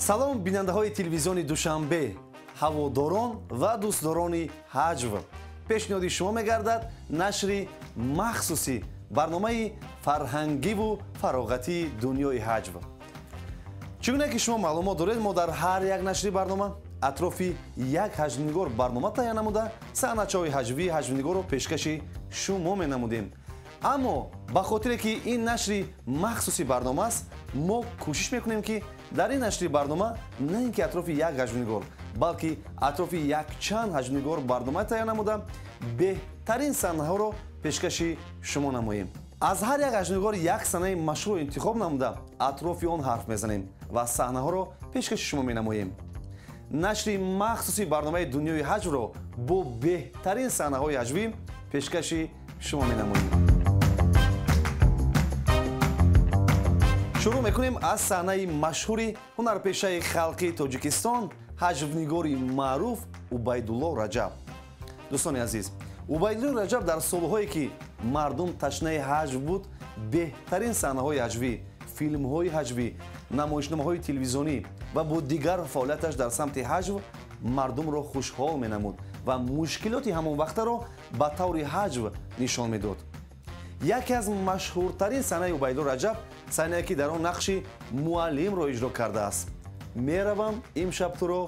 Салом бинандаҳои телевизиони Душанбе, ҳаводорон ва дӯстдорони ҳаҷв. Пешниҳоди шумо мегардад нашри махсуси барномаи фарҳангиву фароғатии дунёи ҳаҷв. Чӣ гуна ки шумо маълумот доред, мо дар ҳар як нашри барнома атрофи як ҳаҷвнигор барнома таҳия намуда, саҳначаҳои ҳаҷвии ҳаҷвнигорро пешкаши шумо менамудем. Аммо ба хотире ки ин нашри махсуси барнома аст, мо кӯшиш мекунем, ки дар ин нашри барнома на ин ки атрофи як ҳаҷвнигор, балки атрофи якчанд ҳаҷвнигор барнома таҳия намуда, беҳтарин саҳнаҳоро пешкаши шумо намоем. Аз ҳар як ҳаҷвнигор як саҳнаи машҳурро интихоб намуда, атрофи он ҳарф мезанем ва саҳнаҳоро пешкаши шумо менамоем. Нашри махсуси барномаи дунёи ҳаҷвро бо беҳтарин саҳнаҳои ҳаҷвӣ пешкаши шумо менамоем. Шурӯъ мекунем аз саҳнаи машҳури ҳунарпешаи халқии Тоҷикистон, ҳаҷвнигори маъруф Убайдулло Раҷаб. Дӯстони азиз, Убайдулло Раҷаб дар солҳое ки мардум ташнаи ҳаҷв буд, беҳтарин саҳнаҳои ҳаҷвӣ, филмҳои ҳаҷвӣ, намоишномаҳои телевизионӣ ва бо дигар фаъолияташ дар самти ҳаҷв мардумро хушҳол менамуд ва мушкилоти ҳамон вақтаро ба таври ҳаҷв нишон медод. Яке аз машҳуртарин саҳнаи Убайдулло Раҷаб саҳнае ки дар он нақши муаллимро иҷро кардааст. Меравам, имшаб туро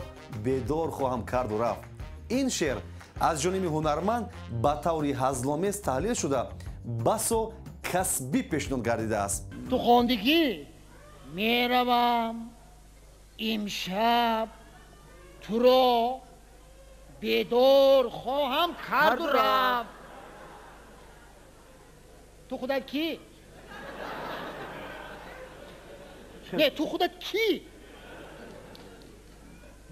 бедор хоҳам карду рафт. Ин шеър аз ҷониби ҳунарманд ба таври ҳазломез таҳлил шуда, басо касбӣ пешниҳод гардидааст. Ту хондӣ ки меравам, имшаб туро бедор хоҳам карду рафт. Ту худат кӣ? Не, ту худат кӣ?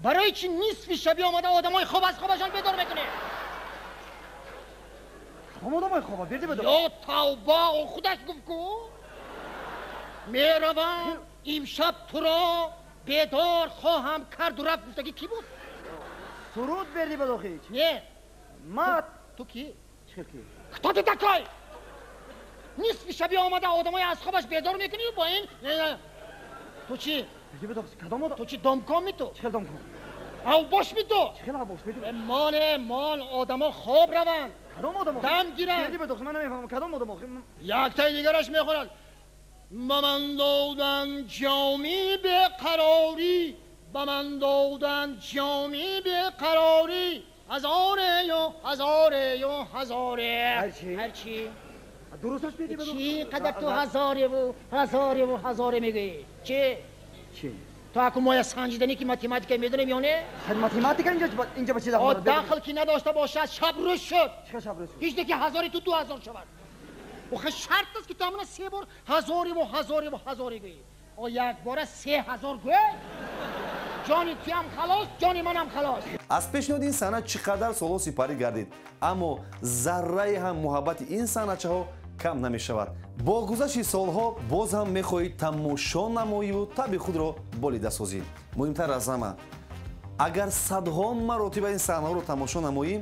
Барои чи нисфи шаби омада одамои хоб аз хобашон бедор мекунӣ? Кадом одамои хоба? Берди бедор. Ё тавба, о худаш гуфт ку. Меравам, имшаб туро бедор хоҳам карду рафт гуфтагӣ кӣ буд? Суруд берди бедохич. Не. Ма ту кӣ? Чӣ кӣ? Кто ты такой? Нисфи шаби омада одамои аз хобаш бедор мекунӣ бо ин? Ту чӣ? Кадом одам? Ту чӣ домком ми ту? Чӣ хел домком? Авбош ми ту? Чӣ хел авбош ми ту? Моне, мон, одамо хоб раванд. Кадом одамо? Дам гиранд. Берди бедохи, ман намефаҳмам кадом одамо? Яктаи дигараш мехонад. Ба ман додан ҷоми беқарорӣ, ба ман додан ҷоми беқарорӣ, ҳазорею ҳазорею ҳазоре. Ҳарчи? Ҳарчи? Дурусташ берди бедохи. Чӣ қадар ту ҳазореву ҳазореву ҳазоре мегӯӣ? Чӣ? Чӣ? То аку моя санҷиданӣ ки математика медонем ё не? Математика инҷа ба чӣ дахл дорад? Дахл ки надошта бошад, шаб рӯз шуд. Чӣ шаб рӯз шуд? Ҳеҷ не ки ҳазори ту 2000 шавад. Охе шарт аст ки ту ҳамона се бор ҳазореву ҳазореву ҳазоре гӯӣ. О якбора 3000 гӯй, ҷони туям халос, ҷони манам халос. Аз пешниҳоди ин саҳна чӣ қадар солҳо сипарӣ гардид, аммо заррае ҳам муҳаббати ин саҳначаҳо кам намешавад. Бо гузашти солҳо боз ҳам мехоҳӣ тамошо намоиву таби худро болида созӣ. Муҳимтар аз ҳама, агар садҳо маротиба ин саҳнаҳоро тамошо намоӣ,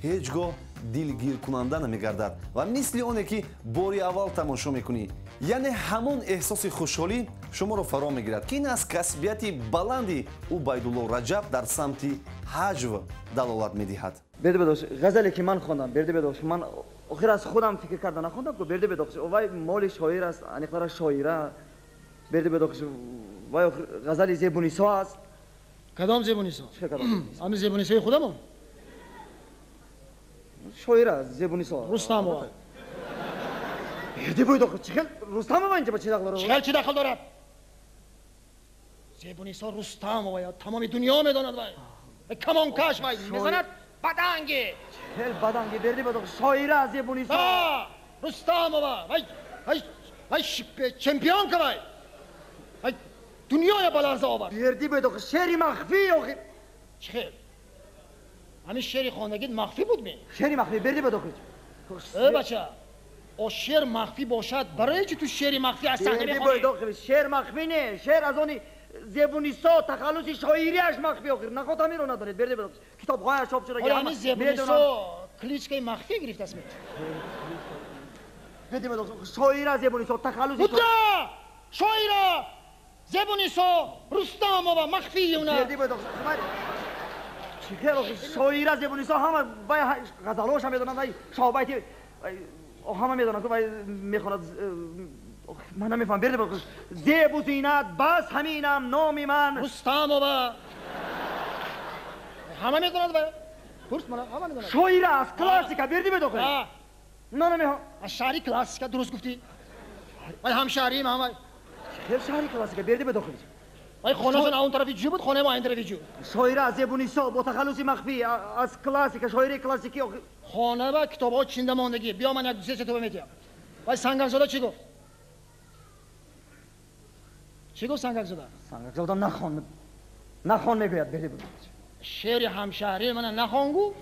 ҳеҷ гоҳ дилгиркунанда намегардад ва мисли оне ки бори аввал тамошо мекунӣ, яъне ҳамон эҳсоси хушҳолӣ шуморо фаро мегирад, ки ин аз касбияти баланди Убайдулло Раҷаб дар самти ҳаҷв далолат медиҳад. Берди бедош, ғазале ки ман хондам, берди бедош, ман охир аз худам фикр карда нахондам ку, берди бедош, вай моли шоир аст, аниқтара шоира. Берди бедош, вай ғазали Зебунисо аст. Кадом Зебунисо? Ҳамин Зебунисои худамон? Шоира Зебунисо. Рустамова. Берди бедош, чӣ хел Рустамова инҷа ба чӣ дахл дорад? Чӣ хел чӣ дахл дорад? Зебунисо Рустамова тамоми дунё медонад вай. Камонкаш вай мезанад баданги. Хел баданги, берди бедош, шоира Зебунисо. Рустамова вай вай вай чемпионка вай. Вай дунёя ба ларза овард. Берди бедош, шеъри махфӣ охир. Чӣ хел? Ҳамин шеъри хондагит махфӣ буд ми? Шеъри махфӣ, берди бедош. Э бача, о шеър махфӣ бошад, барои чӣ ту шеъри махфӣ аз саҳна мехонӣ? Берди бедош, шеър махфӣ не, шеър аз они Зебунисо тахаллуси шоириаш махфӣ охир. Наход ҳаминро надонед, берди бедош. Китобҳояш чоп шуда. Ҳамин Зебунисо кличкаи махфӣ гирифтааст ми? Берди бедош, шоира Зебунисо тахаллуси Шоира! Зебунисо Рустамова Махфиевна. Шоира Зебунисо ҳама вай ғазалҳоша медонад, вай шоҳбайти ҳама медонад, вай мехонад. Ман намефаҳмам. Берди бедохиш. Зебу зинат бас ҳаминам номи ман. Рустамова. Ҳама медонад вай. Пурс мана, ҳама медонад. Шоира аст, классика, берди бедохиш. На намехоҳам. Аз шаҳри классика дуруст гуфтӣ. Вай ҳамшаҳриим ҳама. Хел шаҳри классика, берди бедохиш. Вай хонашон он тарафи ҷӯ буд, хонаи мо ин тарафи ҷӯ. Шоира Зебунисо бо тахаллуси махфӣ аз классика, шоираи классикӣ. Хона ва китобҳо чинда мондагӣ. Биё ман як ду се китоба метиҳам. Вай Сангакзода чӣ гуфт? Чӣ гуфт Сангакзода? Сангакзода нахон. Нахон мегӯяд, берди бедохиш. Шеъри ҳамшаҳрии мана нахон гуфт?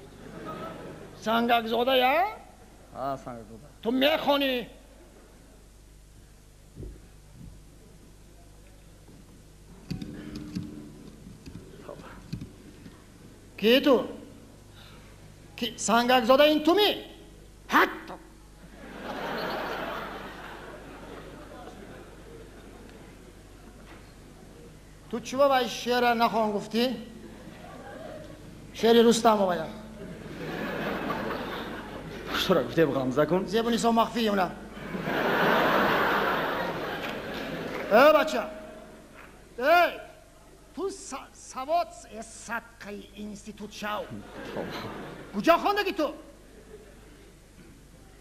Сангакзода я? А, Сангакзода. Ту мехонӣ. Ки ту? Ки Сангакзода ин ту ми? Ҳатто. Ту чӣ вай шеъра нахон гуфтӣ? Шеъри Рустамова. Пуштора гуфтем ғамза кун. Зебунисо Махфиевна. Э бача. Эй! Ту савод садқаи институт шав. Куҷо хондагӣ ту?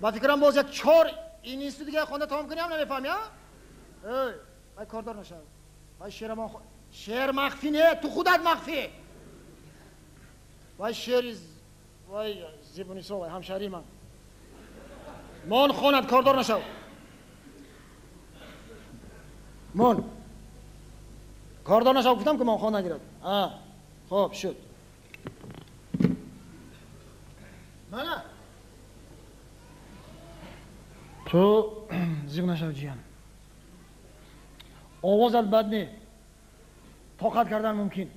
Ба фикрам боз як чор институт дига хонда тамом кунӣ ҳам намефаҳмӣ, а? Эй, вай кордор нашав. Вай шеъра шеър махфӣ не, ту худат махфӣ. Вай шеъри вай Зебунисо, вай ҳамшаҳрии ман. Мон хонад, кордор нашав. Мон. Кордор нашав гуфтам ки мон хон нагирад. А, хоб шуд. Мана. Ту зиқ нашав ҷиян. Овозат бад не. Тоқат кардан мумкин.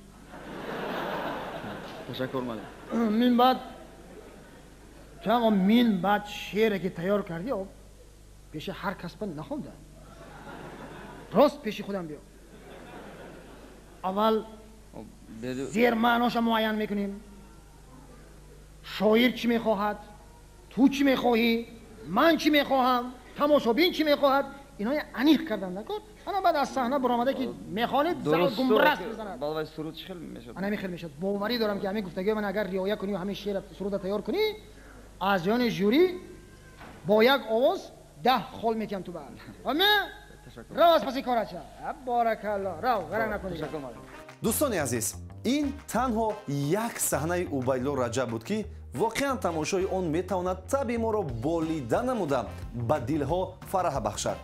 Ташаккур малим. Мин баъд ту ҳам мин баъд шеъре ки тайёр кардӣ, пеши ҳар кас ба нахонда. Рост пеши худам биё. Аввал зермаъноша муайян мекунем. Шоир чӣ мехоҳад, ту чӣ мехоҳӣ, ман чӣ мехоҳам, тамошобин чӣ мехоҳад, инои аниқ кардан накор. Ана баъд аз саҳна баромада ки мехонед, зал гумраст мезанад. Балвай суруд чӣ хел мешавад? Ана ҳамин хел мешавад. Боварӣ дорам ки ҳамин гуфтагиҳои ман агар риоя кунӣ ва ҳамин шеъра суруда тайёр кунӣ, аз ҷони жюри бо як овоз 10 хол метиҳам ту ба. Аме? Рав аз паси корат шав. Баракалло. Рав, ғаранг накунӣ. Дӯстони азиз, ин танҳо як саҳнаи Убайдулло Раҷаб буд ки воқеан тамошои он метавонад таби моро болида намуда ба дилҳо фараҳ бахшад.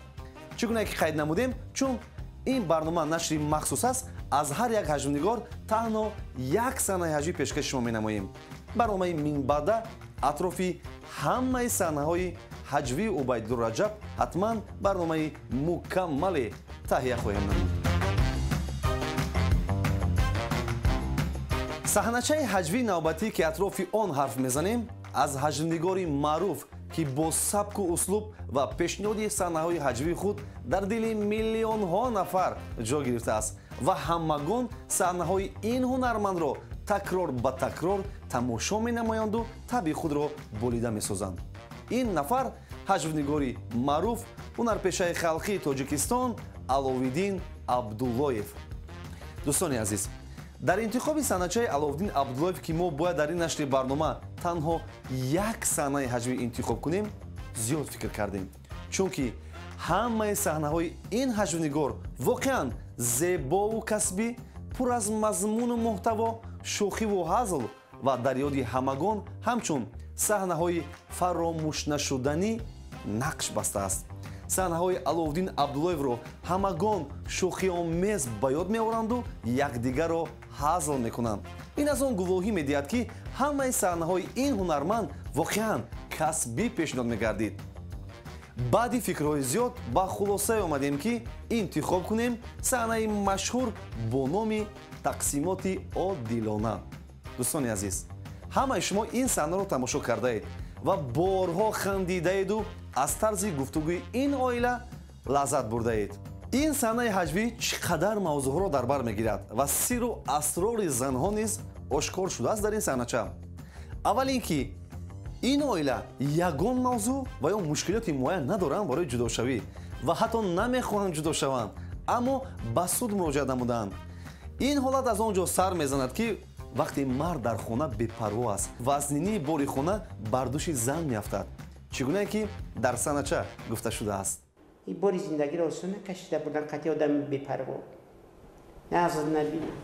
Чӣ гуна ки қайд намудем, чун ин барнома нашри махсус аст, аз ҳар як ҳаҷвнигор танҳо як саҳнаи ҳаҷвӣ пешкаши шумо менамоем. Барномаи минбаъда атрофи ҳамаи саҳнаҳои ҳаҷвии Убайдулло Раҷаб ҳатман барномаи мукаммале таҳия хоҳем намуд. Саҳначаи ҳаҷвии навбатӣ ки атрофи он ҳарф мезанем, аз ҳаҷвнигори маъруф ки бо сабку услуб ва пешниҳоди саҳнаҳои ҳаҷвии худ дар дили миллионҳо нафар ҷо гирифтааст ва ҳамагон саҳнаҳои ин ҳунармандро такрор ба такрор тамошо менамоянду табъи худро болида месозанд. Ин нафар ҳаҷвнигори маъруф, ҳунарпешаи халқии Тоҷикистон Аловиддин Абдуллоев. Дӯстони азиз, дар интихоби саҳначаи Аловиддин Абдуллоев ки мо бояд дар ин нашри барнома танҳо як саҳнаи ҳаҷвӣ интихоб кунем, зиёд фикр кардем, чунки ҳамаи саҳнаҳои ин ҳаҷвнигор воқеан зебову касбӣ, пур аз мазмуну муҳтаво, шӯхиву ҳазл ва дар ёди ҳамагон ҳамчун саҳнаҳои фаромӯшнашуданӣ нақш бастааст. Саҳнаҳои Аловиддин Абдуллоевро ҳамагон шӯхиомез ба ёд меоранду якдигарро ҳазл мекунанд. Ин аз он гувоҳӣ медиҳад, ки ҳамаи саҳнаҳои ин ҳунарманд воқеан касбӣ пешниҳод мегардид. Баъди фикрҳои зиёд ба хулосае омадем, ки интихоб кунем саҳнаи машҳур бо номи тақсимоти одилона. Дӯстони азиз, ҳамаи шумо ин саҳнаро тамошо кардаед ва борҳо хандидаеду аз тарзи гуфтугӯи ин оила лаззат бурдаед. Ин саҳнаи ҳаҷвӣ чӣ қадар мавзӯъҳоро дар бар мегирад ва сиру асрори занҳо низ ошкор шудааст дар ин саҳнача. Аввал ин ки ин оила ягон мавзӯъ ва ё мушкилоти муайян надоранд барои ҷудошавӣ ва ҳатто намехоҳанд ҷудо шаванд, аммо ба суд муроҷиат намуданд. Ин ҳолат аз он ҷо сар мезанад, ки вақте мард дар хона бепарво аст, вазнинии бори хона бар дӯши зан меафтад, чӣ гунае ки дар саҳнача гуфта шудааст. Бори зиндагиро осон накашида бурдан қатъи одами бепарво. Нағз набинам.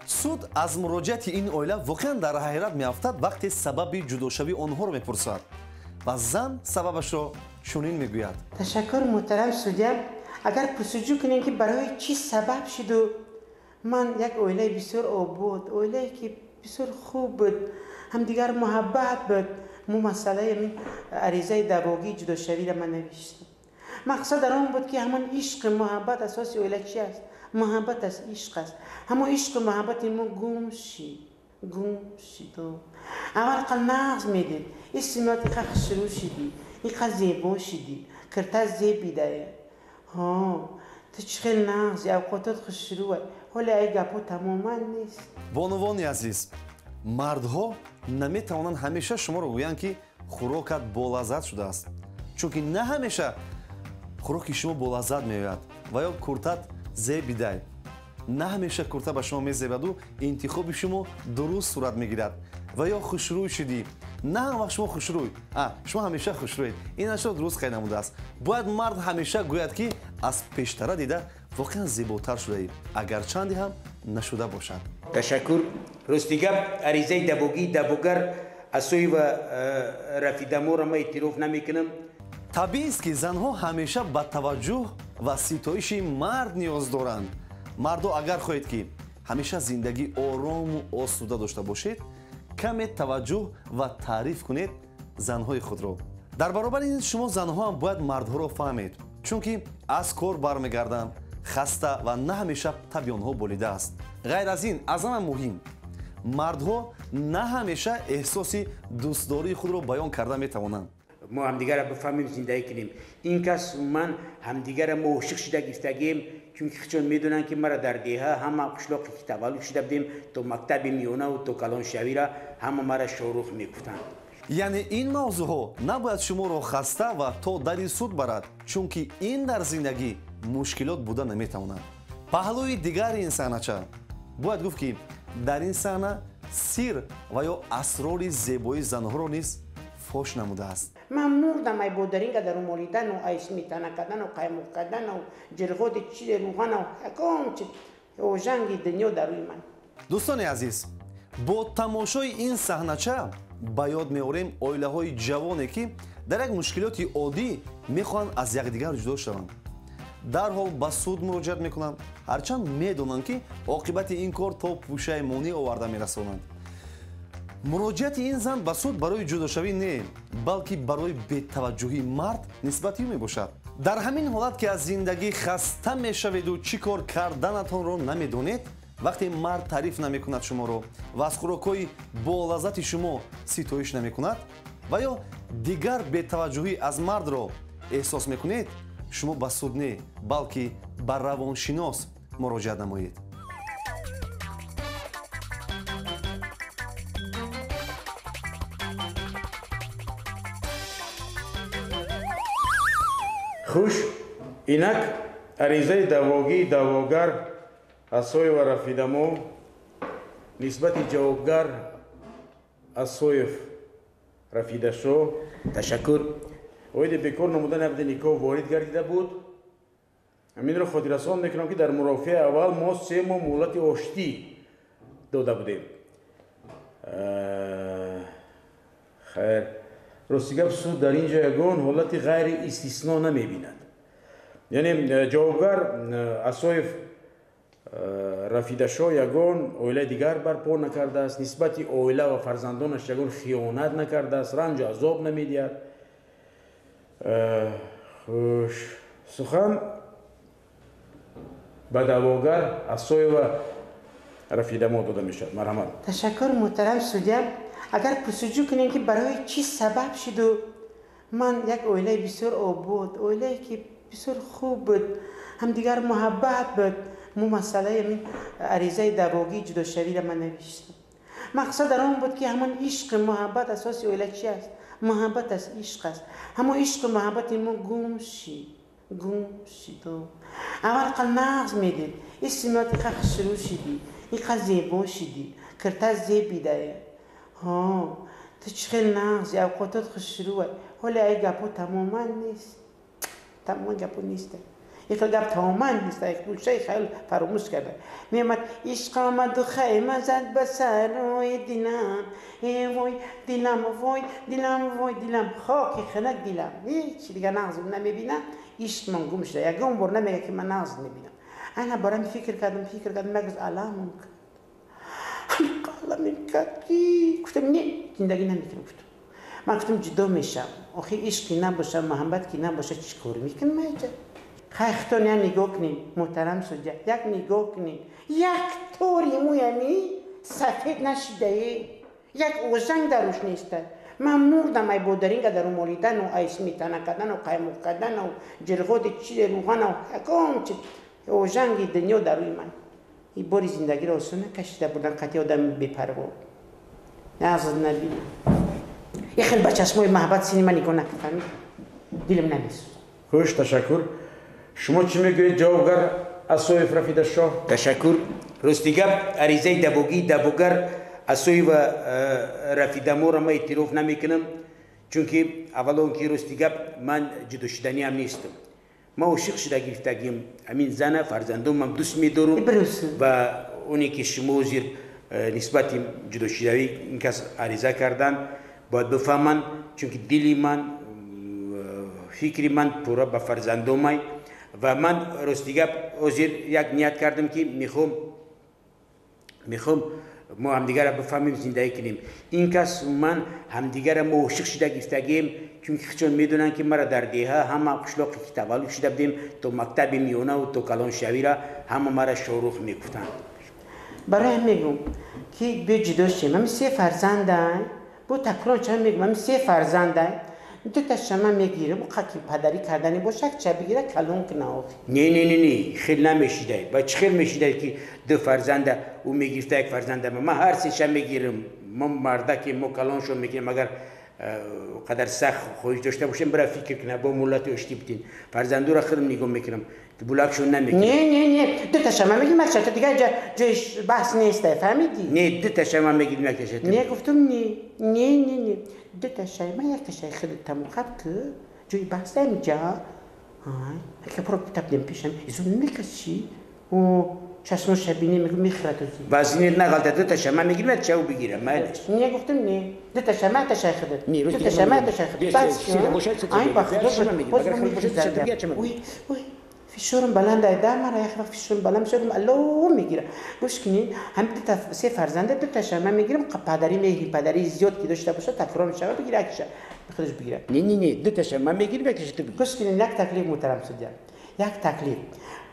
Суд аз муроҷиати ин оила воқеан дар ҳайрат меафтад, вақте сабаби ҷудошавии онҳоро мепурсад ва зан сабабашро чунин мегӯяд. Ташаккур, муҳтарам судя. Агар пурсуҷӯ кунем, ки барои чӣ сабаб шуду ман як оилаи бисёр обод, оилае ки бисёр хуб буд, ҳамдигар муҳаббат буд, мо масъалаи ҳамин аризаи давогии ҷудошавиро ман навиштам. Мақсад дар он буд, ки ҳамон ишқи муҳаббат, асоси оила чи аст? Муҳаббат аст, ишқ аст. Ҳамон ишқу муҳаббати мо гум шид, гум шид. Аввал қал нағз медид, исмиёт иқа хушрӯ шидӣ, иқа зебо шидӣ, кирта зебидае. Ҳо, ту чӣ хел нағзи, авқотот хушрӯ. Ҳоле ай гапҳо тамоман нест. Бонувони азиз, мардҳо наметавонанд ҳамеша шуморо гӯянд, ки хӯрокат болаззат шудааст, чунки на ҳамеша хӯроки шумо болаззат меояд ва ё куртат зебидай. На ҳамеша курта ба шумо мезебаду интихоби шумо дуруст сурат мегирад ва ё хушрӯй шудӣ. На ҳам вақт шумо хушрӯй, шумо ҳамеша хушрӯед. Ин ашро дуруст қайд намудааст. Бояд мард ҳамеша гӯяд, ки аз пештара дида воқеан зеботар шудаӣ, агарчанде ҳам нашуда бошад. Ташаккур. Рости гап, аризаи давогии давогар Асоева Рафидаморо ман эътироф намекунам. Табиист, ки занҳо ҳамеша ба таваҷҷӯҳ ва ситоиши мард ниёз доранд. Мардо, агар хоҳед, ки ҳамеша зиндагӣ орому осуда дошта бошед, каме таваҷҷӯҳ ва таъриф кунед занҳои худро. Дар баробари ин шумо занҳо ҳам бояд мардҳоро фаҳмед, чунки аз кор бармегарданд хаста ва на ҳамеша таби онҳо болида аст. Ғайр аз ин, аз ҳама муҳим, мардҳо на ҳамеша эҳсоси дӯстдории худро баён карда метавонанд. Мо ҳамдигарро бифаҳмем, зиндагӣ кунем. Ин кас ман ҳамдигарро мо ошиқ шуда гирифтагием, чунки худшон медонанд, ки мара дар деҳа ҳама қишлоқе ки таваллуд шуда будем, то мактаби миёнаву то калоншавиро ҳама мара Шорух мегуфтанд. Яъне ин мавзӯъҳо набояд шуморо хаста ва то дари суд барад, чунки ин дар зиндагӣ мушкилот буда наметавонад. Паҳлӯи дигари ин саҳнача бояд гуфт, ки дар ин саҳна сир ва ё асрори зебоии занҳоро низ фош намудааст. Ман мурдам ай бодаринга дар молидану, ай сметана кардану, қаймоқ кардану, ҷирғоти чизе, рӯғану, ягон чи ожанги дунё дар рӯи ман. Дӯстони азиз, бо тамошои ин саҳнача ба ёд меорем оилаҳои ҷавоне, ки дар як мушкилоти оддӣ мехоҳанд аз якдигар ҷудо шаванд. Дарҳол ба суд муроҷиат мекунанд, ҳарчанд медонанд, ки оқибати ин кор то пушаймонӣ оварда мерасонанд. Муроҷиати ин зан ба суд барои ҷудошавӣ не, балки барои бетаваҷҷӯҳии мард нисбати ӯ мебошад. Дар ҳамин ҳолат, ки аз зиндагӣ хаста мешаведу чӣ кор карданатонро намедонед, вақте мард таъриф намекунад шуморо ва аз хӯрокҳои болаззати шумо ситоиш намекунад ва ё дигар бетаваҷҷӯҳӣ аз мардро эҳсос мекунед, шумо ба суд не, балки ба равоншинос муроҷиат намоед. Хуш, инак аризаи давогии давогар Асоева Рафидамо нисбати ҷавобгар Асоев Рафидашо. Ташаккур. Оиди бекор намудани ақди никоҳ ворид гардида буд. Ҳаминро хотиррасон мекунам, ки дар мурофиаи аввал мо 3 моҳ муҳлати оштӣ дода будем. Хайр, рости гап, суд дар ин ҷо ягон ҳолати ғайриистисно намебинад. Яъне ҷавобгар Асоев Рафидашо ягон оилаи дигар барпо накардааст, нисбати оила ва фарзандонаш ягон хиёнат накардааст, ранҷу азоб намедиҳад. Хуш, сухан ба даъвогар Асоева Рафидамо дода мешавад. Марҳамат. Ташаккур, муҳтарам судя. Агар пурсуҷӯ кунем, ки барои чӣ сабаб шуду ман як оилаи бисёр обод, оилае ки бисёр хуб буд, ҳамдигар муҳаббат буд. Мо масъалаи ҳамин аризаи давогии ҷудошавиро ман навиштам. Мақсад дар он буд, ки ҳамон ишқи муҳаббат асоси оила чи аст? Муҳаббат аст, ишқ аст. Ҳамон ишқи муҳаббати мо гум шид, гум шид. Аввал қал нағз медид, исмиёт иқа хушрӯ шидӣ, иқа зебо шидӣ, кирта зебидае. Ҳо, ту чӣ хел нағзи, авқотот хушрӯ. Ҳоле ай гапҳо тамоман нест, тамоман гапҳо нест. Ин гап тамоман нест, гӯшаи хаёл фаромӯш карда. Меомад ишқ омаду хайма зад ба сарои дилам, э вой дилам, вой дилам, вой дилам, хоки хунак дилам. Ҳеч дигар нағз намебинам, ишқ ман гум шуда. Ягон бор намега, ки ман нағз мебинам. Ана барам фикр кардам, фикр кардам, як рӯз аламам кард, аламем кард, ки гуфтам, не, зиндагӣ намекунам. Гуфтам, ман гуфтам, ҷудо мешавам. Охи ишқи набоша, муҳаббат ки набоша, чӣ кор мекунам айҷа? Хай, хитон як нигоҳ кунем, муҳтарам судя, як нигоҳ кунем. Як тори мӯями сафед нашидае, як озанг дар рӯш неста. Ман мурдам ай бодаринга дар молидану, ай сметана кардану, қаймоқ кардану, ҷирғоти чи рӯғану, ягон чи ожанги дунё дар рӯи ман. И бори зиндагиро осон накашида бурдан қатъи одами бепарво. Нағз набинам. Як хел ба чашмои маҳаббат сини ман нигоҳ накард, фаҳмид? Дилам намесӯзад. Хуш, ташаккур. Шумо чӣ мегӯед, ҷавобгар Асоев Рафидашоҳ? Ташаккур. Рости гап, аризаи давогии давогар Асоева Рафидаморо ман эътироф намекунам, чунки аввало он ки рости гап ман ҷудошуданиам нестам. Ман ошиқ шуда гирифтагим ҳамин зана, фарзандонмам дӯст медорам ва оне ки шумо ҳозир нисбати ҷудошудавӣ ин кас ариза карданд, бояд бифаҳманд, чунки дили ман, фикри ман пурра ба фарзандомай. Ва ман рости гап ҳозир як ният кардам, ки мехоҳам мо ҳамдигарро бифаҳмем, зиндагӣ кунем. Ин кас ман ҳамдигарро мо ошиқ шуда гирифтагием, чунки худшон медонанд, ки мара дар деҳа ҳама қишлоқе ки таваллуд шуда будем, то мактаби миёнаву то калоншавиро ҳама мара Шорух мегуфтанд. Барои ҳам мегӯм, ки биё ҷудо шем. Ҳами се фарзандай, бо такрор ча мегӯм, ҳами се фарзандай, ду таша ман мегирам, ки падарӣ кардани боша, як ча бигира, калон куна охи. Не, не, не, не, хел намешидай. Ба чӣ хел мешидай, ки ду фарзанда ӯ мегирифта, як фарзанда ман ҳар сеша мегирам. Мо мардаке, мо калоншон мекунем. Агар қадар сахт хоҳиш дошта бошем, бира фикр куна, бо муллати оштӣ битин. Фарзандура худам нигоҳ мекунам, булакшон намекунам. Не, не, не, ду таша ман мегирам, як чата, дигар ҷои баҳс нест, фаҳмидӣ? Не, ду таша ман мегирам, як таша. Не, гуфтам, не, не, не, не, ду ташаи ман, як ташаи худат тамом ки ҷои баҳс ҳамиҷа. Ай пуро табдем пешам, изо мекашӣ, о чашмоша бинӣ, мегӯ мехӯрад. Вазинет нағалта, ду таша ман мегирам, як чау бигирам, майлаш. Не, гуфтам, не, ду таша ман, ташаи худат, ду таша ман, ташаи худат. Ай, ба худо, боз ой, ой, фишорам баланд айда, мара як вақт фишорам баланд мешавад, алло мегирам. Гӯш кунед, ҳам се фарзанда, ду таша ман мегирам, падарӣ меҳри падарӣ зиёд ки дошта бошад, такрор мешавад, бигира якиша худаш бигирад. Не, не, не, ду таша ман мегирам, якиша ту бигир. Гӯш кунед, як таклиф, муҳтарам судя, як таклиф.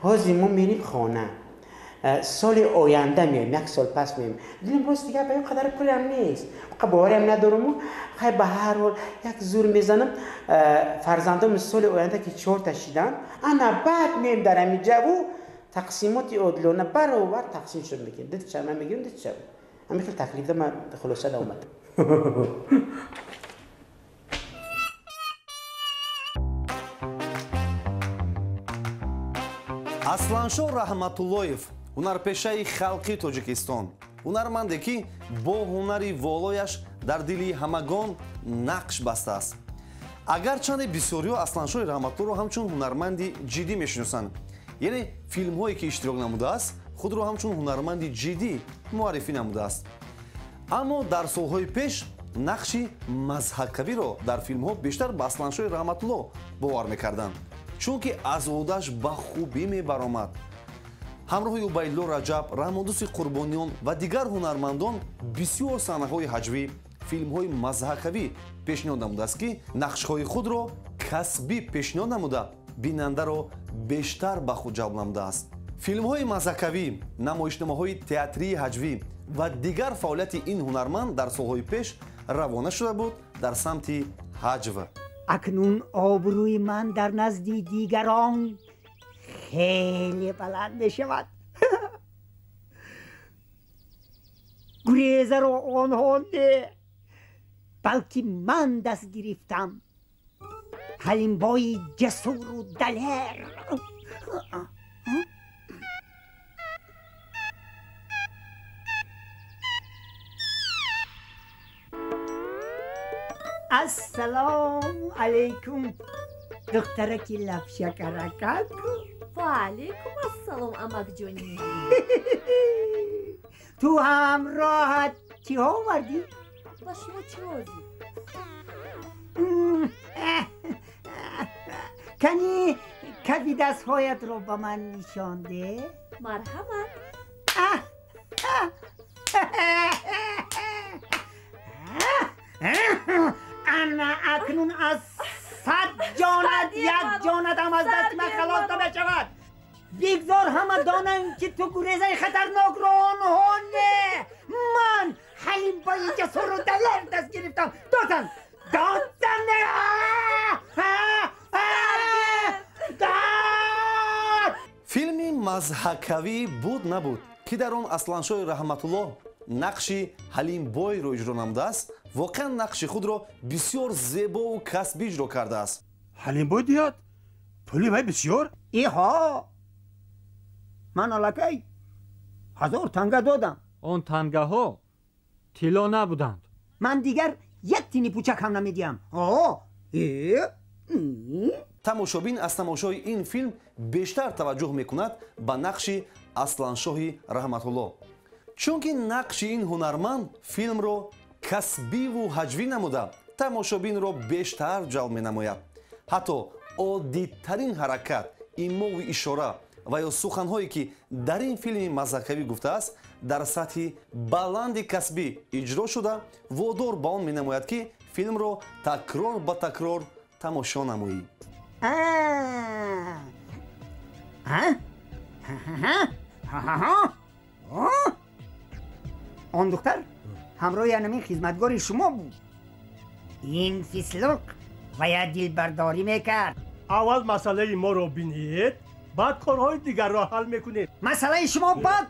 Ҳозир мо мерим хона, соли оянда меоем, як сол пас меоем. Дилам рост дигар ба ин қадар пулам нест, бовариам надорам. Хай, ба ҳар ҳол як зур мезанам. Фарзандом соли оянда ки чорта шиданд, ана баъд меоем дар ҳамин ҷаву тақсимоти одилона баробар тақсим шуд мекунем. Ду ча ман мегирам, ду ча. Ҳамин хел таклифда ман хулоса омадам. Асланшоҳ Раҳматуллоев, ҳунарпешаи халқи Тоҷикистон, ҳунарманде, ки бо ҳунари волояш дар дили ҳамагон нақш бастааст. Агарчанде бисёриҳо Асланшоҳи Раҳматуллоро ҳамчун ҳунарманди ҷиддӣ мешиносанд, яъне филмҳое ки иштирок намудааст, худро ҳамчун ҳунарманди ҷиддӣ муаррифӣ намудааст, аммо дар солҳои пеш нақши мазҳакавиро дар филмҳо бештар ба Асланшоҳи Раҳматулло бовар мекарданд, чунки аз ӯҳдаш ба хубӣ мебаромад. Ҳамроҳи Убайдулло Раҷаб, Раҳмондӯсти Қурбониён ва дигар ҳунармандон бисёр саҳнаҳои ҳаҷвӣ, филмҳои мазҳакавӣ пешниҳод намудааст, ки нақшҳои худро касбӣ пешниҳод намуда, бинандаро бештар ба худ ҷалб намудааст. Филмҳои мазҳакавӣ, намоишномаҳои театрии ҳаҷвӣ ва дигар фаъолияти ин ҳунарманд дар солҳои пеш равона шуда буд дар самти ҳаҷв. Акнун обрӯи ман дар назди дигарон хеле баланд мешавад. Гурезаро онҳо не, балки ман даст гирифтам. Ҳалимбои ҷасуру далер. Ассалому алайкум, духтараки лабшакаракак. Ва алайкум ассалом, амакҷони. Ту ҳамроҳат чиҳо овардӣ? Ба шумо чӣ лозим? Кани кафи дастҳоятро ба ман нишон деҳ. Марҳамат. Ана акнун аз 100 ҷонат як ҷонатам аз дасти ман халос намешавад. Бигзор ҳама донанд, ки ту гурезаи хатарнокро онҳо не, ман Ҳалимбои ҷасуру далер даст гирифтам. Додам, додам. Филми мазҳакавӣ буд набуд, ки дар он Асланшоҳи Раҳматуллоҳ нақши Ҳалимбойро иҷро намудааст, воқеан нақши худро бисёр зебову касбӣ иҷро кардааст. Ҳалимбой диҳад пули вай бисёр? Иҳо, ман аллакай 1000 танга додам. Он тангаҳо тилло набуданд. Ман дигар як тини пучак ҳам намедиҳам. Тамошобин аз тамошои ин филм бештар таваҷҷӯҳ мекунад ба нақши Асланшоҳи Раҳматуллоҳ, чунки нақши ин ҳунарманд филмро касбиву ҳаҷвӣ намуда тамошобинро бештар ҷалб менамояд. Ҳатто оддитарин ҳаракат, имову ишора ва ё суханҳое, ки дар ин филми мазҳакавӣ гуфтааст, дар сатҳи баланди касбӣ иҷро шуда водор ба он менамояд, ки филмро такрор ба такрор тамошо намоӣ. Он духтар ҳамроҳи анамин хизматгори шумо буд. Ин фислуқ вая дилбардорӣ мекард. Аввал масъалаи моро бинед, баъд корҳои дигарро ҳал мекунед. Масъалаи шумо бад,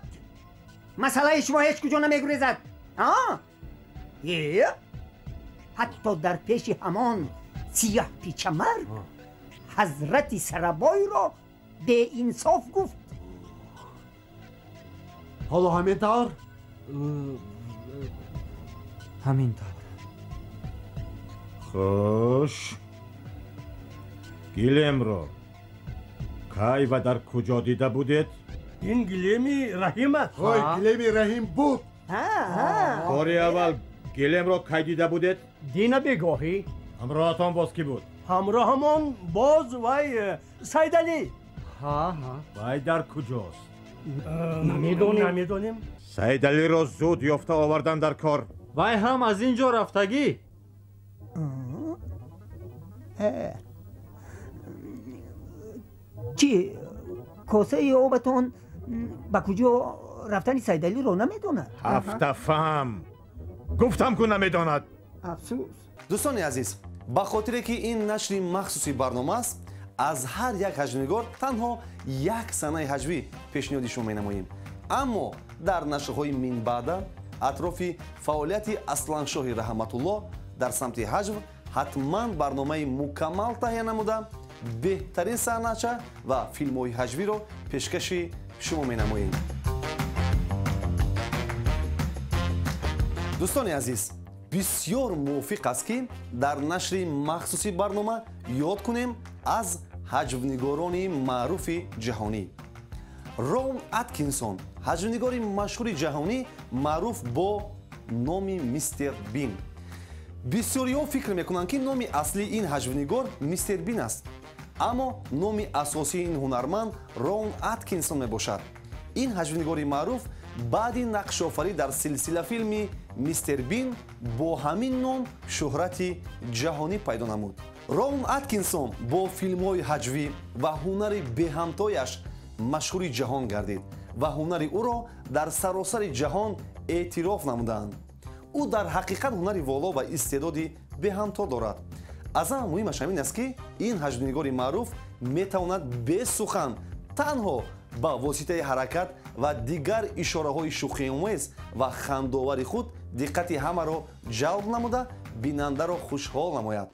масъалаи шумо ҳеҷ куҷо намегурезад. Ҳатто дар пеши ҳамон сиёҳ пичамарг ҳазрати Сарабойро беинсоф гуфт. Ҳоло ҳамин тавр? Ҳамин тавр. Хуш, гилемро кай ва дар куҷо дида будед? Ин гилеми Раҳим аст. Ҳой, гилеми Раҳим буд. Бори аввал гилемро кай дида будед? Дина бегоҳӣ. Ҳамроҳатон боз кӣ буд? Ҳамроҳамон боз вай Сайдалӣ. Вай дар куҷост? Намедонем. Сайдалиро зуд ёфта овардан дар кор. Вай ҳам аз ин ҷо рафтагӣ. Чӣ, косаи обатон ба куҷо рафтани Сайдалиро намедонад? Ҳафтафаҳм, гуфтам ку намедонад. Афсӯс. Дӯстони азиз, ба хотире ки ин нашри махсуси барнома аст, аз ҳар як ҳаҷвнигор танҳо як санаи ҳаҷвӣ пешниҳоди шумо менамоем. Аммо дар нашрҳои минбаъда атрофи фаъолияти Асланшоҳи Раҳматуллоҳ дар самти ҳаҷв ҳатман барномаи мукаммал таҳия намуда беҳтарин саҳнача ва филмҳои ҳаҷвиро пешкаши шумо менамоем. Дӯстони азиз, бисёр мувофиқ аст, ки дар нашри махсуси барнома ёд кунем аз ҳаҷвнигорони маъруфи ҷаҳонӣ. Рон Аткинсон, ҳаҷвнигори машҳури ҷаҳонӣ, маъруф бо номи Мистер Бин. Бисёриҳо фикр мекунанд, ки номи аслии ин ҳаҷвнигор Мистер Бин аст, аммо номи асосии ин ҳунарманд Рон Аткинсон мебошад. Ин ҳаҷвнигори маъруф баъди нақшофарӣ дар силсилафилми Мистер Бин бо ҳамин ном шӯҳрати ҷаҳонӣ пайдо намуд. Рон Аткинсон бо филмҳои ҳаҷвӣ ва ҳунари беҳамтояш машҳури ҷаҳон гардид ва ҳунари ӯро дар саросари ҷаҳон эътироф намуданд. Ӯ дар ҳақиқат ҳунари воло ва истеъдоди беҳамто дорад. Аз ҳама муҳимаш ҳамин аст, ки ин ҳаҷвнигори маъруф метавонад бесухан танҳо ба воситаи ҳаракат ва дигар ишораҳои шӯхиомез ва хандовари худ диққати ҳамаро ҷалб намуда, бинандаро хушҳол намояд.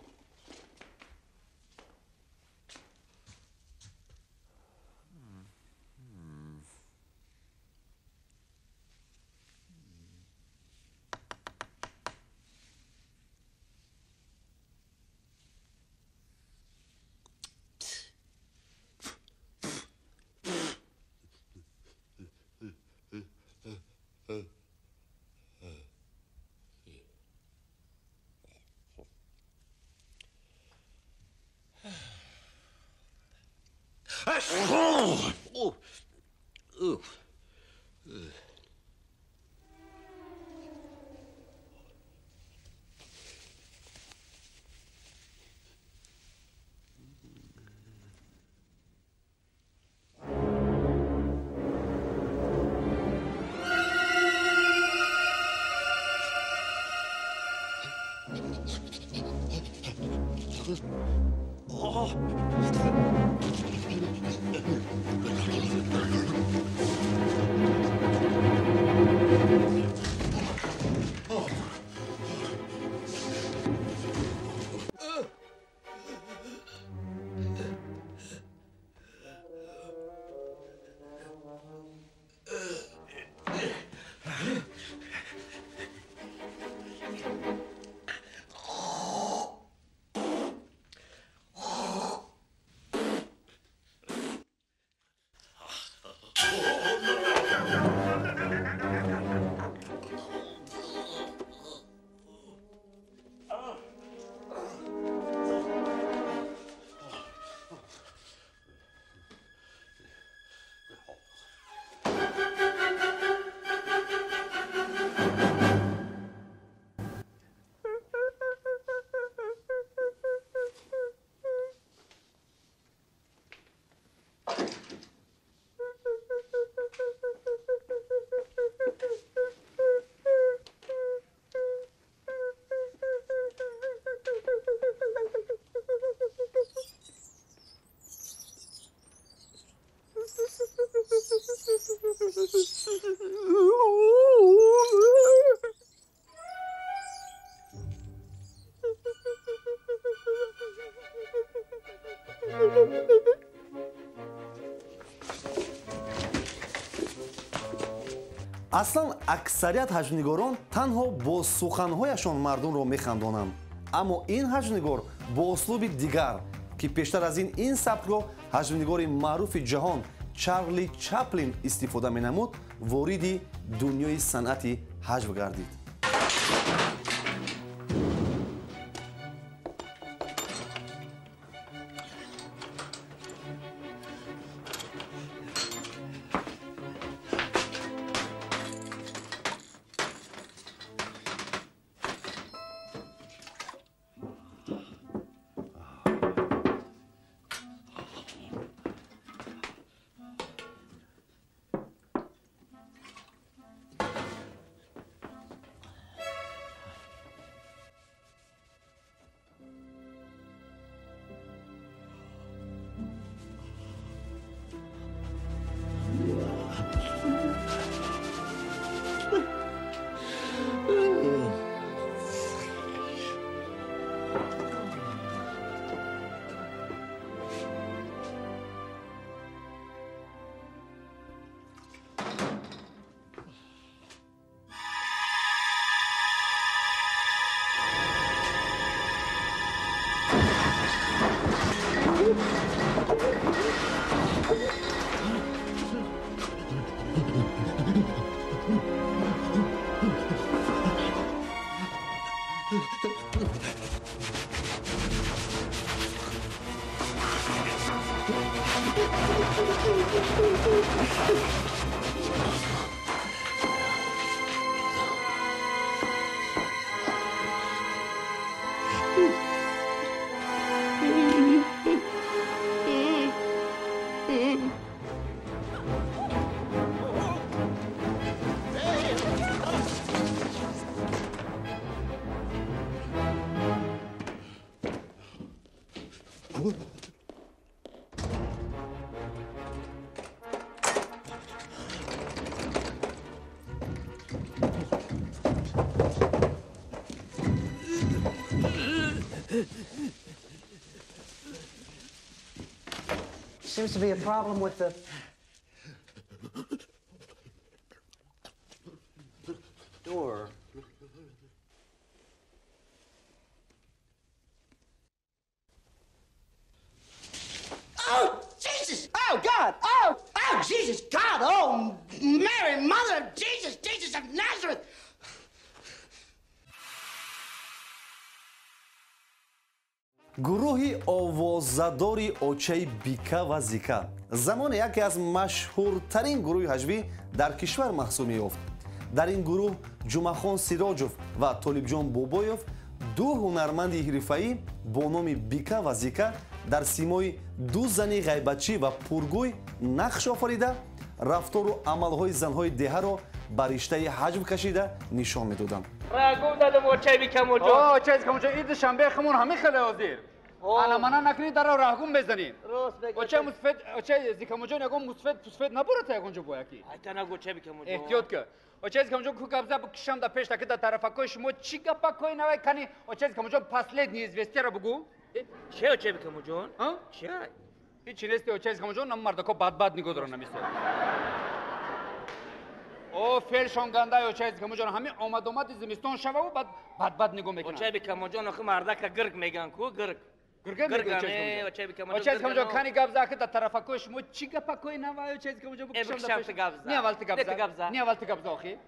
Аслан аксарият ҳаҷвнигорон танҳо бо суханҳояшон мардумро механдонанд, аммо ин ҳаҷвнигор бо услуби дигар, ки пештар аз ин сабкро ҳаҷвнигори маъруфи ҷаҳон Чарли Чаплин истифода менамуд, вориди дунёи санъати ҳаҷв гардид. Seems to be a problem with the door. Oh, Jesus! Oh, God! Oh, oh, Jesus, God! Oh, Mary, Mother of Jesus, Jesus of Nazareth! Гурӯҳи овозадори очаи Бика ва Зика замоне яке аз машҳуртарин гурӯҳи ҳаҷвӣ дар кишвар маҳсуб меёфт. Дар ин гурӯҳ Ҷумъахон Сироҷов ва Толибҷон Бобоев, ду ҳунарманди ҳирфаӣ бо номи Бика ва Зика, дар симои ду зани ғайбатчӣ ва пургӯй нақш офарида, рафтору амалҳои занҳои деҳаро ба риштаи ҳаҷв кашида нишон медоданд. Рагум дадам очаи Бикамоҷон. Очаи Бикамоҷон, ин душанбе хумон ҳамин хеле ҳозир. Ана мана накунӣ дарро раҳгум мезанем. Очаи мусфед, очаи Зикамоҷон ягон мусфед пусфед набурата ягон ҷо бояки. Айта нагу очаи Бикамоҷон. Эҳтиёт ка. Очаи Зикамоҷон ку гап зад кишам да пеш таки да тарафакои шумо чӣ гапакои навай кани очаи Зикамоҷон последний известияро бугу. Че очаи Бикамоҷон? Че? Ҳичи нести очаи Зикамоҷон, нам мардако бадбад нигоҳ доранд намисол. О, фелшон гандай очаи Зикамоҷон, ҳамин омад-омади зимистон шававу баъд бадбад нигоҳ мекунанд. Очаи Бикамоҷон, охи мардака гирг меган ку, гирг. Гирга мегӯ очаи Бикамоҷон. Очаи Зикамоҷон, кани гап зад, ки дар тарафакои шумо чӣ гапакои навай очаи Зикамоҷон бикушам да пеш. Не аввал ти гап зад. Не аввал ти гап зад охи.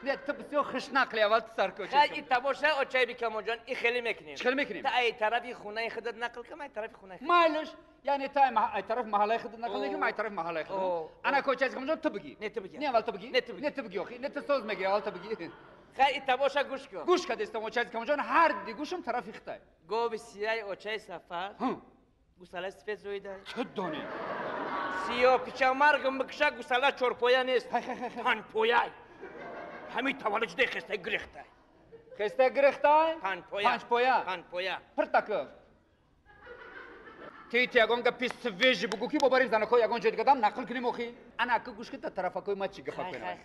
Не, ту бисёр хушнақли аввал ти сар ку. Хай, ин табоша очаи Бикамоҷон, ин хеле мекунем. Чӣ хеле мекунем? Та ай тарафи хонаи худат нақл кун, ай тарафи хонаи худат. Майлаш, яъне та ай тарафи маҳаллаи худат нақл мекунем, ай тарафи маҳаллаи худат. Ана ко очаи Зикамоҷон, ту бигӣ. Не ту бигӣ. Не аввал ту бигӣ. Не ту бигӣ. Не ту бигӣ охи. Не ту соз мегирӣ, аввал ту бигӣ. Хай, ин табоша гӯш кун. Гӯш кардистам очаи Зикамоҷон, ҳар ди гӯшам тарафи хитай. Гови сияи очаи Сафар. Гусалаи сифед зоида. Чӣ донӣ? Сиёҳ пичамаргам бикша гусала чорпоя нест. Панҷпояй. Ҳамин таваллуд шудаи хестай гирехтай. Хестай гирехтай? Панҷпоя. Панҷпоя. Панҷпоя. Пиртаков. Ти ягон гапи свежий бугу ки бо барим занако ягон ҷой дигадам нақл кунем охи. Ана ака гӯш ки та тарафакои ма чӣ гапа кунам.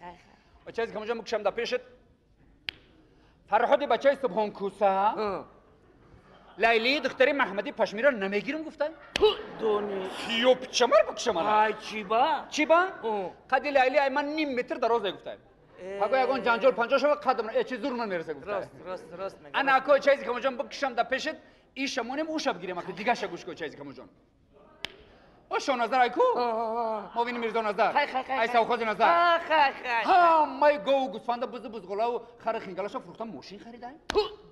Очаи Зикамоҷон мукшам да пешат. Фарҳоди бачаи Субҳонкӯса. Лайли духтари Маҳмади Пашмиро намегирам гуфта? Дони. Сиё пичамар бикшам ана. Ай чиба? Чиба? Қади Лайли ай ман ним метр дароз гуфта. Паго ягон ҷанҷол панҷо шава қадам э чи зур намереса гуфта. Рост, рост, рост мегӯ. Ана ако очаи Зикамоҷон бикшам да пешат, иша монем уша бигирем ака дигаша гӯш ку очаи Зикамоҷон. О Шоназар ай ку? Мовини Мирзо Назар. Ай Савхози Назар. Ҳамаи гову гӯсфанда бузу бузғолаву хари хингалаша фурӯхта мошин харидаем.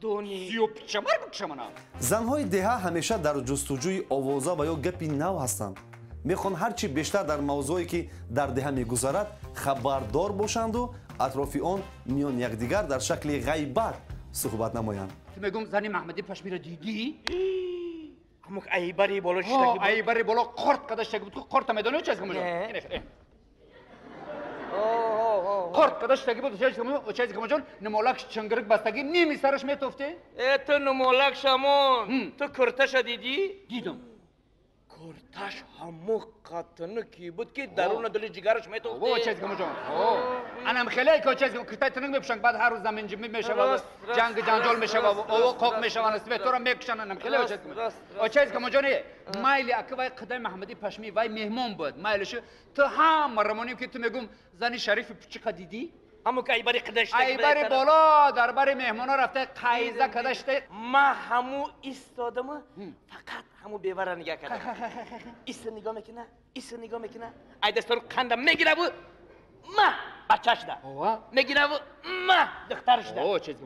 Дони. Сиё пичамар бикшам ана. Занҳои деҳа ҳамеша дар ҷустуҷӯи овоза ва ё гапи нав ҳастанд. Мехоҳанд ҳарчи бештар дар мавзӯе ки дар деҳа мегузарад хабардор бошанду атрофи он миён якдигар дар шакли ғайбат суҳбат намоянд. Ту мегӯм зани Маҳмади Пашмиро дидӣ? Ҳамук айбари боло шиштаги буд. Айбари боло қорт када шиштаги буд. Қорта медонӣ чӣ аз камоҷон? Қорт када шиштаги буд, очаи Зикамоҷон, намолак чангирик бастаги ними сараш метофте? Э, ту намолак шамон, ту курташа дидӣ? Дидам. Курташ ҳамон қатини ки буд ки даруна дили ҷигараш метофте. Очаи Зикамоҷон. Анам хеле ки очаи Зикамоҷон куртаи тинак мепӯшанд, баъд ҳар рӯз заминҷимӣ мешавад, ҷанг ҷанҷол мешавад, ово қоқ мешаванд, светора мекушанд, анам хеле очаи Зикамоҷон. Очаи Зикамоҷон, майли ака вай қадаи Маҳмади Пашмӣ вай меҳмон буд. Майлишу ту ҳама рамонем ки ту мегӯм зани шарифи пучиқа дидӣ? Ҳамон ки айбари қада шиштаги айбари боло дар бари меҳмоно рафта қайза када шиштаги. Ма ҳамун истодама фақат ҳамун бевара нигоҳ кардам. Иса нигоҳ мекуна, иса нигоҳ мекуна, ай дастару қанда мегираву ма бачашда. Мегираву ма духтарашда.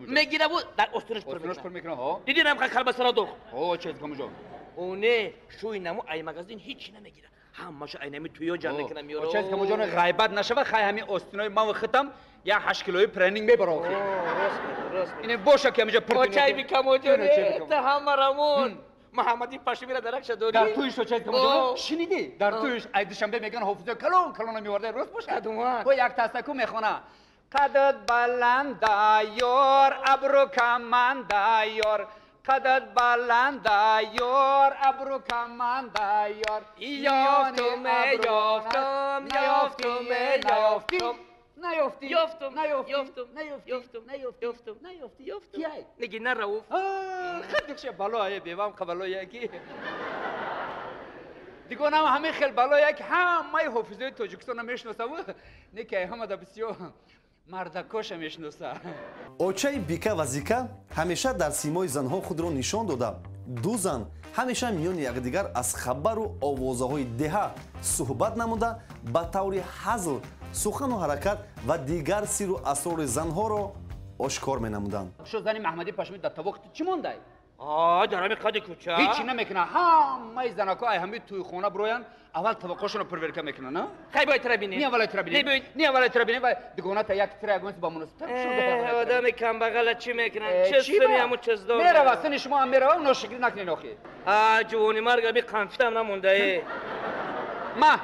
Мегираву дар остинаш пур мекуна. Дидӣ нам калбасаро дух. Очаи Зикамоҷон. Оне шӯи наму ай магазин ҳеч намегира. Ҳамаша айнами туё ҷамъ мекунам меёра. Очаи Зикамоҷон ғайбат нашава, хай ҳамин остинои ман хитам як 8 килои пренинг мебара охи. Ине боша ки ҳамиҷа пур. Очаи Бикамоҷон, та ҳама рамон. Муҳаммади Пашмира даракша дорӣ? Дар туиш очаи Зикамоҷон шунидӣ? Дар туиш ай душанбе меган ҳофизои калон калона меоварда, рост боша? Кадуман. Бо як тастаку мехона. Қадат баланда ёр, абру каманда ёр. Қадат баланда ёр, абру каманда ёр. Ёфтум, ёфтум, ёфтум, ёфтум. Наёфтӣ. Ёфтум, наёфтӣ. Ёфтум, наёфтӣ. Ёфтум, наёфтӣ. Ёфтум, наёфтӣ. Ёфтум. Кияй? Неги на Рауф. Хадикше балое бевам қабалое ки. Дигонам ҳамин хел балое ки ҳамаи ҳофизои Тоҷикистонро мешиносаву не ки ҳамада бисёр мардакоша мешиноса. Очаи Бика ва Зика ҳамеша дар симои занҳо худро нишон дода. Ду зан ҳамеша миёни якдигар аз хабару овозаҳои деҳа суҳбат намуда, ба таври ҳазл сухану ҳаракат ва дигар сиру асрори занҳоро ошкор менамуданд. Шо зани Маҳмадӣ Пашмӣ дар тавоқи чӣ мондай? Дар ҳами қади кӯча? Ҳечи намекунад. Ҳамаи занако ай ҳами тӯйхона бироянд, аввал тавоқҳошонро проверка мекунанд, а? Хай бояд тра бинем. Не аввал тра бинем. Не аввал тра бинем, вай дугоната як тра ягон ба муносибтар. Одами камбағала чӣ мекунад? Чӣ сини ҳамун чиздор? Мерава, сини шумо ҳам мерава, ношукрӣ накунед охи. Ҷувони марг ами қанфитам намондае. Ма,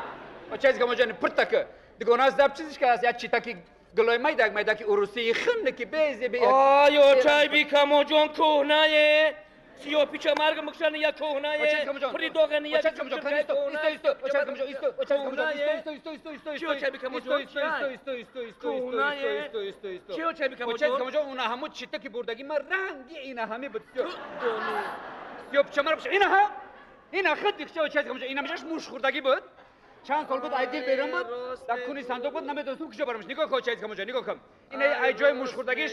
очаиз гамоҷани пуртака. Дугона заб чизиш ка аст, як читаки гулои майдак майдаки урусии хинне ки безе бе. Ай, очай бикамоҷон кӯҳнае. Сиёпича марг мукшани як кӯҳнае. Придоғани як Чӣ уна ҳамун читаки бурдаги ма ранги ина ҳами буд. Сиёпича марг ина ҳа? Ина хид дихча очай камоҷон ина мешаш муш хӯрдагӣ буд. Чанд сол буд ай дил берун буд, дар куни сандуқ буд, намедонистам куҷо барамш. Нигоҳ кун, очаиз камоҷон, нигоҳ кун. Ин ай ҷои мушхӯрдагиш,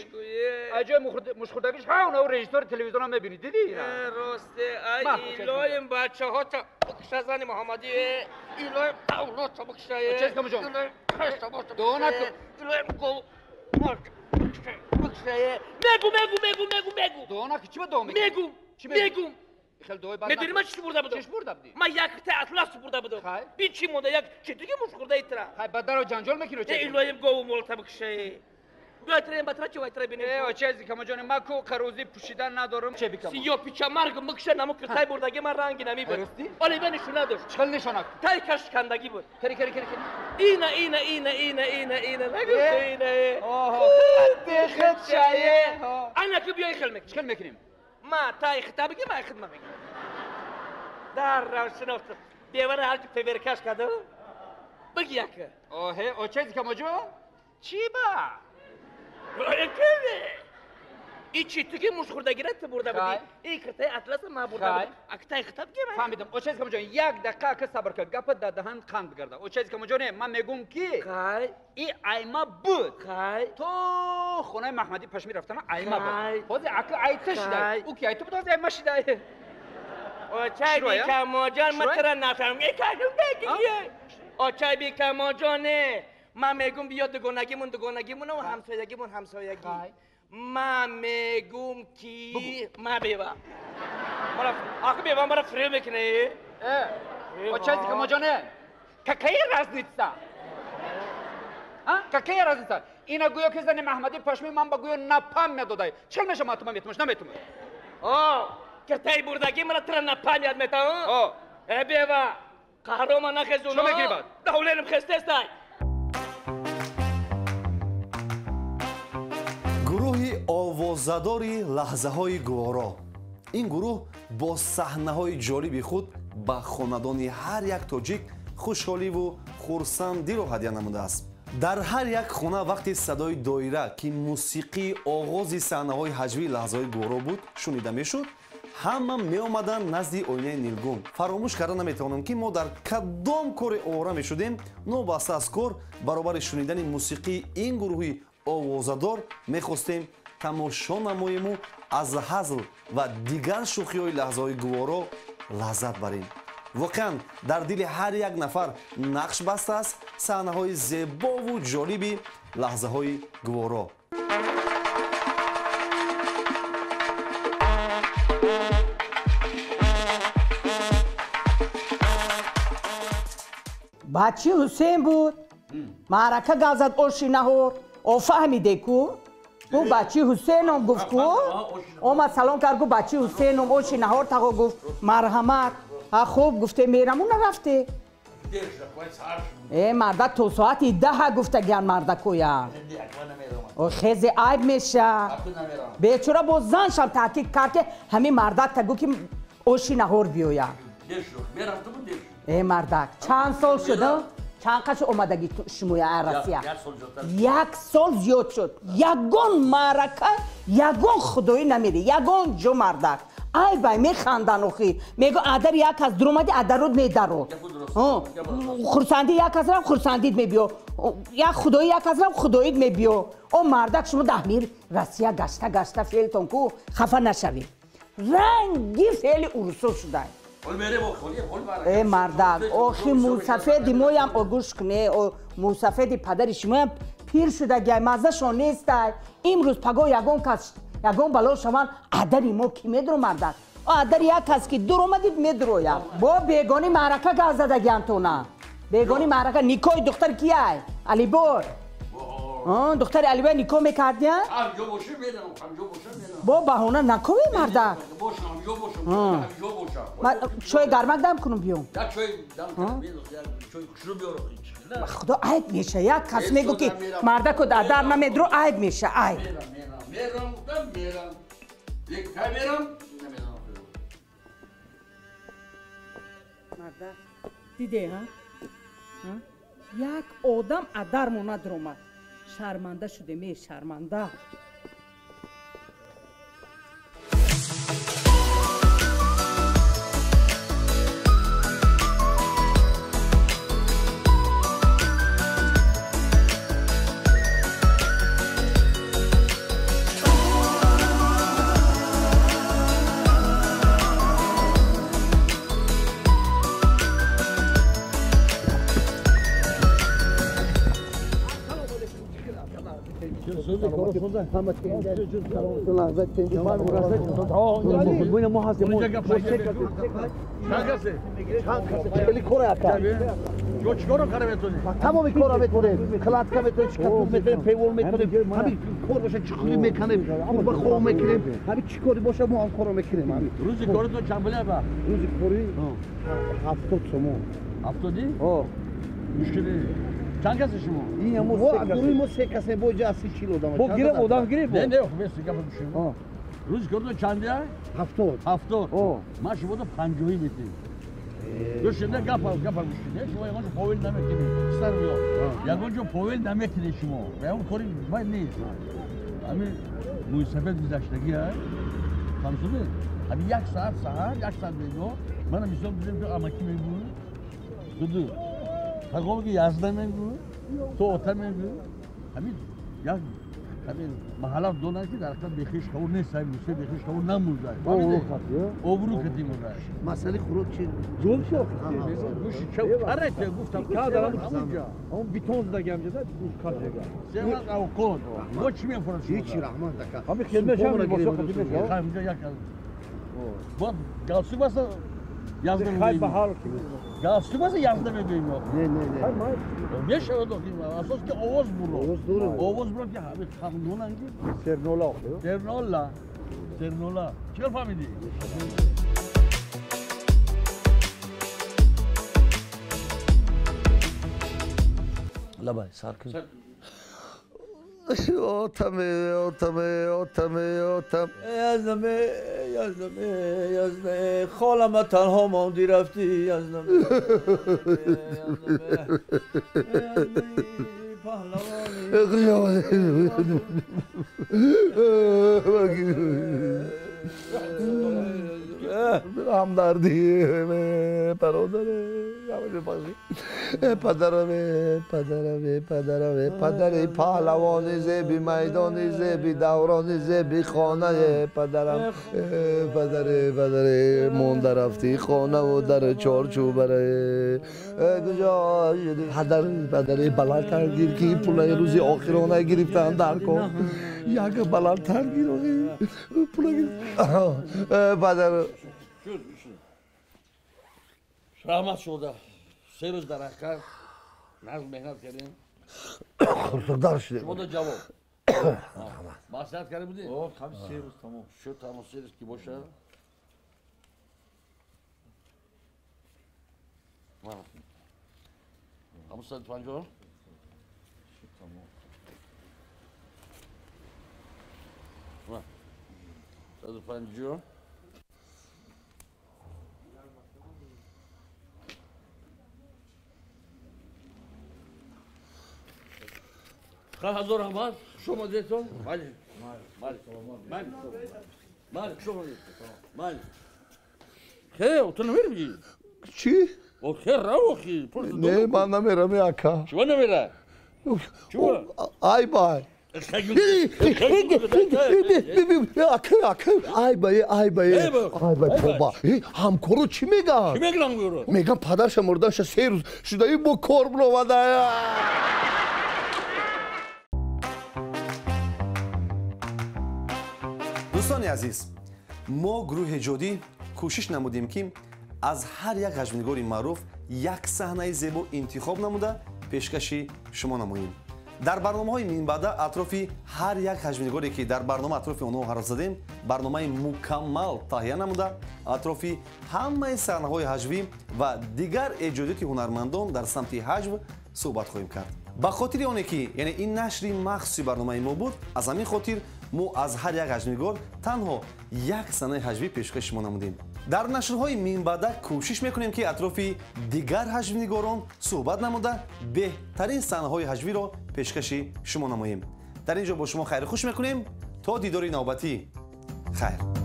ай ҷои мушхӯрдагиш, ҳа, уна режиссори телевизионам мебинӣ, дидӣ ина? Росте, ай илоҳим бачаҳото бикша зани Муҳаммадӣ, илоҳим авлодто бикша. Очаиз камоҷон, дуо накун. Илоҳим гов бикша. Мегу, мегу, мегу, мегу, мегу. Дуо накун, чӣ ба дуо мекунӣ? Мегу, мегу. Медонӣ ман чӣ бурда будам? Чиш бурда будӣ? Ман як та атлас бурда будам. Би чӣ монда як читиги муш хӯрда итра. Хай ба даро ҷанҷол мекунӣ чӣ? Илоҳим гову молта бикшае. Биё траем батра чӣ вай тра бинем. Э, очази камоҷони ман ку қарӯзӣ пӯшидан надорам. Чӣ бикам? Сиё пича марг микша наму киртай бурдаги ман ранги нами буд. Оле ба нишона дошт. Чӣ хел нишона? Тай кашкандагӣ буд. Кери кери кери кери. Ина ина ина ина ина ина нагуфта ина. Оҳо. Хид шае. Ана ку биёй хел мекунем. Чӣ хел мекунем? Ма тай хита бигӣ ман хидма мекунам. Дар равшинофт. Бевара ҳарчи певеркаш кардам. Биги яка. Оҳе, очази камоҷон? Чӣ ба? И читуги мушхӯрдагира ту бурда будӣ. И киртаи атласа ман бурда будам. Актай хита бигӣ ман. Фаҳмидам. Очази камоҷон, як дақиқа ака сабр кун. Гапа дар даҳан қанд бигарда. Очази камоҷоне, ман мегӯм ки и айма буд. То хонаи Маҳмадӣ Пашмӣ рафтана айма буд. Ҳозир ака айта шидай. Ӯ ки айта буд, ҳозир айма шидай. Очай бикамоҷон, ман тура нафаҳмам. Очай бикамоҷоне, ман мегӯм биё дугонагимон дугонагимон ва ҳамсоягимон ҳамсоягӣ. Ман мегӯм ки ман бевам. Ахи бевам мара фиреб мекунӣ? Очай бикамоҷоне, какая разница? Какая разница? Ина гӯё ки зани Маҳмадӣ Пашмӣ ман ба гӯё напам медодай. Чел мешавам атума метумаш наметумаш. Киртаи бурдагӣ мара тура напамяд метавон? Э бева, қаҳрома нахезуно. Чӣ мекунӣ баъд? Давленам хестестай. Гурӯҳи овозадори лаҳзаҳои гуворо. Ин гурӯҳ бо саҳнаҳои ҷолиби худ ба хонадони ҳар як тоҷик хушҳоливу хурсандиро ҳадя намудааст. Дар ҳар як хона вақти садои доира, ки мусиқии оғози саҳнаҳои ҳаҷвии лаҳзаҳои гуворо буд, шунида мешуд, ҳама меомаданд назди оинаи нилгун. Фаромӯш карда наметавонам, ки мо дар кадом коре овора мешудем, новобаста аз кор, баробари шунидани мусиқии ин гурӯҳи овозадор мехостем тамошо намоему аз ҳазл ва дигар шӯхиҳои лаҳзаҳои гуворо лаззат барем. Воқеан дар дили ҳар як нафар нақш бастааст саҳнаҳои зебову ҷолиби лаҳзаҳои гуворо. Бачи Ҳусейн буд, маърака гап зад оши наҳор. О фаҳмиде ку? Гуфт бачи Ҳусейном гуфт ку? Омад салом кард, гуфт бачи Ҳусейном оши наҳор тағо гуфт марҳамат. Ҳа хуб гуфте мераму нарафте. Э мардак то соати 10 гуфтагиян мардакоя. Хезе айб меша. Бечора бо заншам таъкид кард ки ҳамин мардак та гӯ ки оши наҳор биёя. Э мардак, чанд сол шуд? Чанд қашо омадагӣ шумоя Россия? Як сол зиёд шуд. Ягон маърака, ягон худоӣ намери, ягон ҷо мардак. Ай вай механдан охи. Мего адар як кас дуромади, адарод медарод. Хурсандӣ як кас рафт, хурсандид мебиё. Як худоӣ як кас рафт, худоид мебиё. О мардак шумо даҳмир Россия гашта гашта феълтон ку хафа нашавед. Ранги феъли урусо шудай. Э мардак, охи мусафеди моям гӯш куне, мусафеди падари шумоям пир шудагиай, маззашон нестай. Имрӯз пагоҳ ягон кас ягон бало шаванд, адари мо ки медро мардак? Адари як кас ки дур омадид медрояд. Бо бегони маърака гап задагиам тона. Бегони маърака никоҳи духтар кияй? Алибой. Духтари Алибой никоҳ мекардия? Бо баҳона накоҳи мардак. Чой гармак дам кунум биём. Худо айб меша. Як кас мегӯ ки мардаку дар намедро айб меша, айб. Мардак, диде, ҳа? Як одам адармо надромад. Шарманда шудем, э шарманда. Тамоми кора метонем, кладка метонем, шкаф метонем, пейвол метонем, ҳамин кор боша чиқури мекунем, ба хов мекунем, ҳамин чӣ кори боша мо ҳам коро мекунем. Рӯзи коритон чанд пуля ба? Рӯзи кори 70 сомон. 70? Мушкили. Чанд касе шумо? Гурӯҳи мо се касе, бо ҷа 30-40 одам. Бо гирем, одам гирем? Не, не, хуб, гапа бишем. Рӯзи коритон чандия? 70. 70. Ман шуморо 50 метем. Гӯшинда гапа гӯшинда. Шумо ягон ҷо повел намекунед. Сар биё. Ягон ҷо повел намекунед шумо. Ва ягон кори вай нест. Ҳамин мӯйсафед гузаштагӣ, фаҳмидед? Ҳамин як соат саҳар, як соат бегоҳ, мана мисол бизем ки амакӣ мегӯ. Дуду. Пагоҳ ки 11 мегӯ, то ота мегӯ. Ҳамин як ҳамин маҳалла донанд ки дар ҳақиқат бехеш қабул нест, ҳамин мӯйсафед бехеш қабул намурда. Обрӯ кати мурда. Масъалаи хӯрок чи? Ҷол чи? Гӯши чав карате гуфтам. Ҳамунҷа. Ҳамун битон задаги ҳамҷа гӯш карҷага. Севан авқот. Мо чӣ мефурӯшем? Ҳеҷ раҳмат ака. Ҳамин хелмеш ҳам либосо қати мешавад. Ҳаминҷа як бо галстук баса язда мебинем. Галстук баса язда мебинем. Не, не, не. Мешавад асос ки овоз буро. Овоз буро ки ҳамин хандонанд ки Сернола. Сернола. Сернола. Чӣ фаҳмидӣ? Лабай, сар кун. Отаме, отаме, отаме, отам. Язнаме, язнаме, язнаме. Холама танҳо монди рафтӣ, язнаме. Ҳамдардӣ, бародар, падарам, падарам, падарам, падари паҳлавони зеби майдони зеби даврони зеби хонае падарам, падаре, падаре, монда рафтӣ хонаву дар чорчӯбаре. Куҷо шудӣ? Падар, падаре, баландтар гир ки пулаи рӯзи охирона гирифтан дар кор. Як баландтар гир, пула гир. Падар. Раҳмат шуда. Се рӯз дар ҳақиқат назм меҳнат кардем. Хурсандтар шудем. Шумо ҷавоб. Маслиҳат карда будед? Ҳамин се рӯз тамом. Шуд тамом се рӯз ки бошад. Ҳамун 150? Шуд тамом. 150. 1000 раҳмат, хуш омадедтон. Майли, майли, майли, майли, хуш омадед. Майли. Хе, ту намери? Чӣ? Хе, рав охи. Не, ман намерам, ака. Чува намера? Чува? Ай бай. Ака, ака, ай бай, ай бай, ай бай, тоба. Ҳамкоро чӣ мегӯянд? Чӣ мегӯянд гӯро? Мегӯянд падарша мурдаша 3 рӯз шудаи бо кор баромада. Дӯстони азиз, мо гурӯҳи эҷодӣ кӯшиш намудем, ки аз ҳар як ҳаҷвнигори маъруф як саҳнаи зебо интихоб намуда пешкаши шумо намоем. Дар барномаҳои минбаъда атрофи ҳар як ҳаҷвнигоре, ки дар барнома атрофи онҳо ҳарф задем, барномаи мукаммал таҳия намуда атрофи ҳамаи саҳнаҳои ҳаҷвӣ ва дигар эҷодиёти ҳунармандон дар самти ҳаҷв суҳбат хоҳем кард. Ба хотири оне ки яъне ин нашри махсуси барномаи мо буд, аз ҳамин хотир мо аз ҳар як ҳаҷвнигор танҳо як саҳнаи ҳаҷвӣ пешкаши шумо намудем. Дар нашрҳои минбаъда кӯшиш мекунем, ки атрофи дигар ҳаҷвнигорон суҳбат намуда беҳтарин саҳнаҳои ҳаҷвиро пешкаши шумо намоем. Дар ин ҷо бо шумо хайру хуш мекунем то дидори навбатӣ. Хайр.